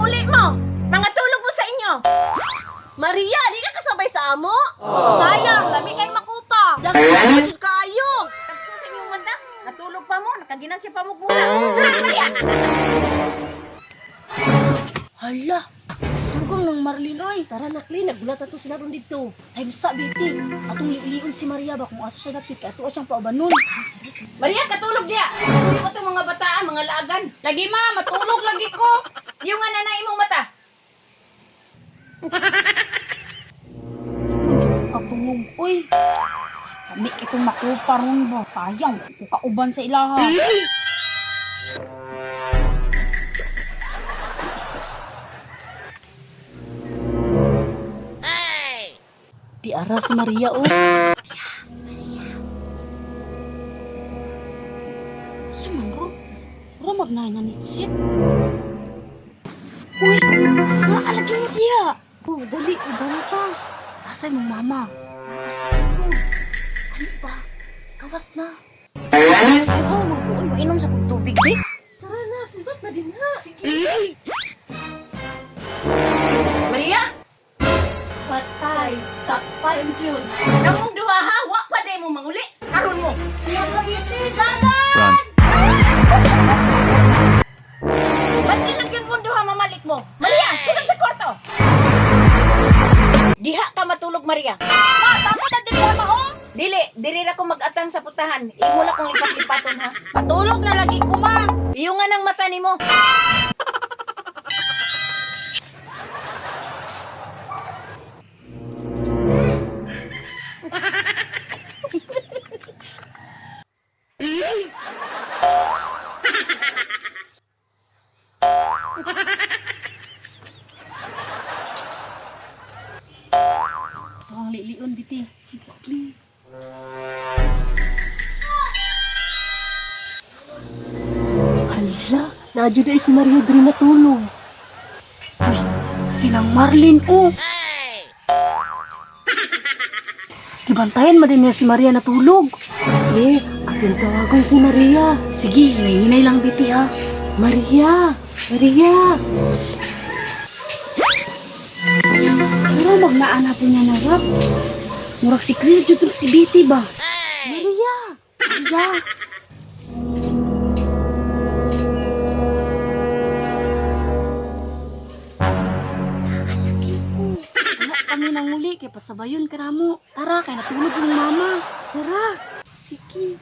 Manguli mo. Mga tulog mo sa inyo. Maria, di ka kasabay sa amo? Sayang, lami kay makupa. Daghan jud kaayo. Tagpo sa inyong mata. Natulog pa mo. Nakaginansya pa mo gula. Sunod, Maria! Hala, sugong ng Marlin oy. Tara na, Kli, nagulat ato sila ron dito. Ay sa biti. Atong liilion si Maria ba kung asa siya dapit kay ato siyang paubanon. Maria, katulog diya. Tulog ko mga bataan, mga laagan. Lagi ma, matulog lagi ko. Yung nga na imong mata. Katulog, oy. Kami itong makupa ron ba? Sayang, kung kauban sa ilaha. Di ara si Maria oh. Sa man ro? Ro magnay na nitsit. Uy, naalagi mo diya. Oh, dali ubanta. Asa imong mama? Asa sulod? Ano ba? Gawas na. Ay, ho, mga uy, mainom sa kong tubig, di. Tara na, sibat na din ha. Sige. Maria, Patay, sakpay ang jud. kamong duha ha, wa pa day mo manguli. Karon mo. Run. Ba't nilagyan mong duha mamalik mo? Maria, sulod sa kwarto. Diha ka matulog, Maria. Ma, tamo na dili ma oh. Dili, diri ra ko mag-atan sa putahan. Imo la kong lipat-lipaton ha. Patulog na lagi ko ma. Iyo nga ng mata nimo. Ito ang liilion biti. Sige, Kli. Hala, naadyo si Maria diri natulog. Uy, silang Marlin oh. Gibantayan man din niya si Maria natulog. Eh, atong tawagon si Maria. Sige, hinay-hinay lang biti ha. Maria! Maria! Pero magnaan po niya nawag. Murag si Clear jud tong si Biti ba? Maria! Maria. Wala kami nang muli kay pasabayon ka na mo. Tara kay natulog yung mama. Tara! Sige.